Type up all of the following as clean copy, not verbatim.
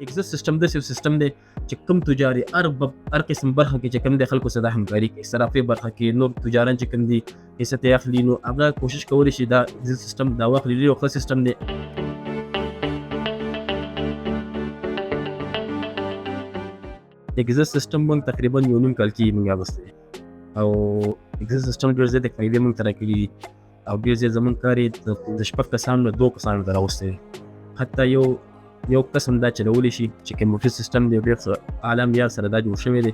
ایگزیسټ سیستم داسې یو سیستم دی چې کوم تجار یې هر قسم برخه کې چې کوم دی خلکو سره همکاري کوي، صرافۍ برخه کې نور تجاران چې کوم دي حصه ترې اخلي، نو هغه کوشش کولی شي دا ایگزیسټ سیستم دا واخلي. ډېر یو ښه سیستم دی. ایگزیسټ سیستم موږ تقریبا یو نیم کال کېږي موږ اخیستی، او ایگزیسټ سیستم ډېر زیاتې فایدې موږ ته راکړي دي، او ډېر زیات زموږ کار یې د شپږ کسانو نه دوو کسانو ته راوستی دی. حتی یو کس هم دا چلولی شي چې کمپیوټر سیستم دی، ډېر ښه اعلی معیار سره دا جوړ شوی دی،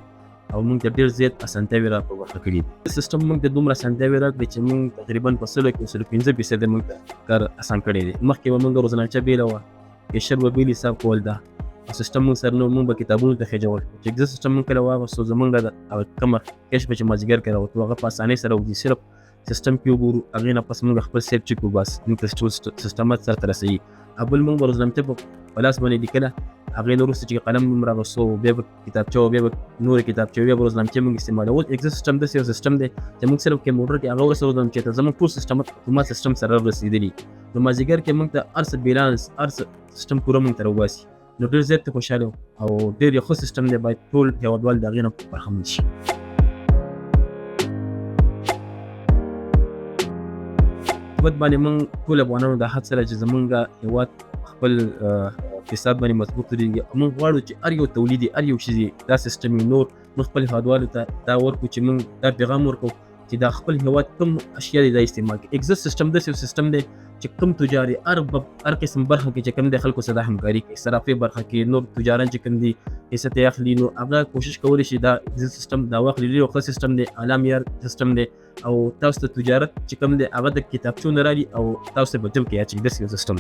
او موږ ته ډېر زیات اسانتیاوې را په برخه کړي دي. سیستم موږ ته دومره اسانتیاوې راکړې چې موږ تقریبا په سلو کې 105% موږ ته کار اسان کړی دی. مخکې به موږ روزنامچه بېله وه، کیشر به بېل حساب کول، دا سیستم موږ سره نو موږ به کتابونو ته خېژول. چې ایگزیسټ سیستم موږ کله واغوستو، زموږ د هغه کومه کیش به چې مازدیګر کې راوتو، هغه په اسانۍ سره وځي. صرف سیستم کې وګورو، هغې نه پس موږ خپل سیف چې کړو، بس موږ ته ټول سیستمات سره ته رسوي. او بل موږ به روزنامچه په لاس باندې لیکله، هغې نه وروسته چې قلم هم راغوستو، بیا به کتابچه وه، بیا به نورې کتابچې، بیا به روزنامچې موږ استعمالول. ایگزیسټ سیستم داسې یو سیستم دی چې موږ صرف کمپیوټر کې هغه ورسره روزنامچې ته زموږ ټول سیستمات اتومات سیستم سره رسېدلي. نو مازدیګر کې موږ ته هر څه بیلانس، هر څه سیستم پوره موږ ته راوباسي. نو ډېر زیات خوشحاله یو، او ډېر یو ښه سیستم دی، باید ټول هېوادوال د هغې نه برخمن شي. حکومت باندې موږ ټول افغانانو دا هڅه ده چې زمونږ هېواد خپل اقتصاد باندې مضبوط ودرېږي. موږ غواړو چې هر یو تولیدي، هر یو شی دا سیستم یې نور موږ خپل هېوادوالو ته دا ورکړو چې موږ دا پیغام ورکړو چې دا خپل هېواد کوم اشیا دی دا استعمال کړي. ایگزیسټ سیستم داسې یو سیستم دی چې کوم تجار یې هر قسم برخه کې چې کوم دی خلکو سره همکاري کوي، صرافۍ برخه کې نور تجاران چې کوم دي حصه ترې اخلي، نو هغه کوشش کولی شي دا ایگزیسټ سیستم دا واخلي. ډېر یو ښه سیستم دی، اعلی معیار سیستم دی، او تاسو ته تجارت چې کوم دی هغه د کتابچو نه راځي او تاسو ته په جیب کې اچوي. داسې یو سیستم.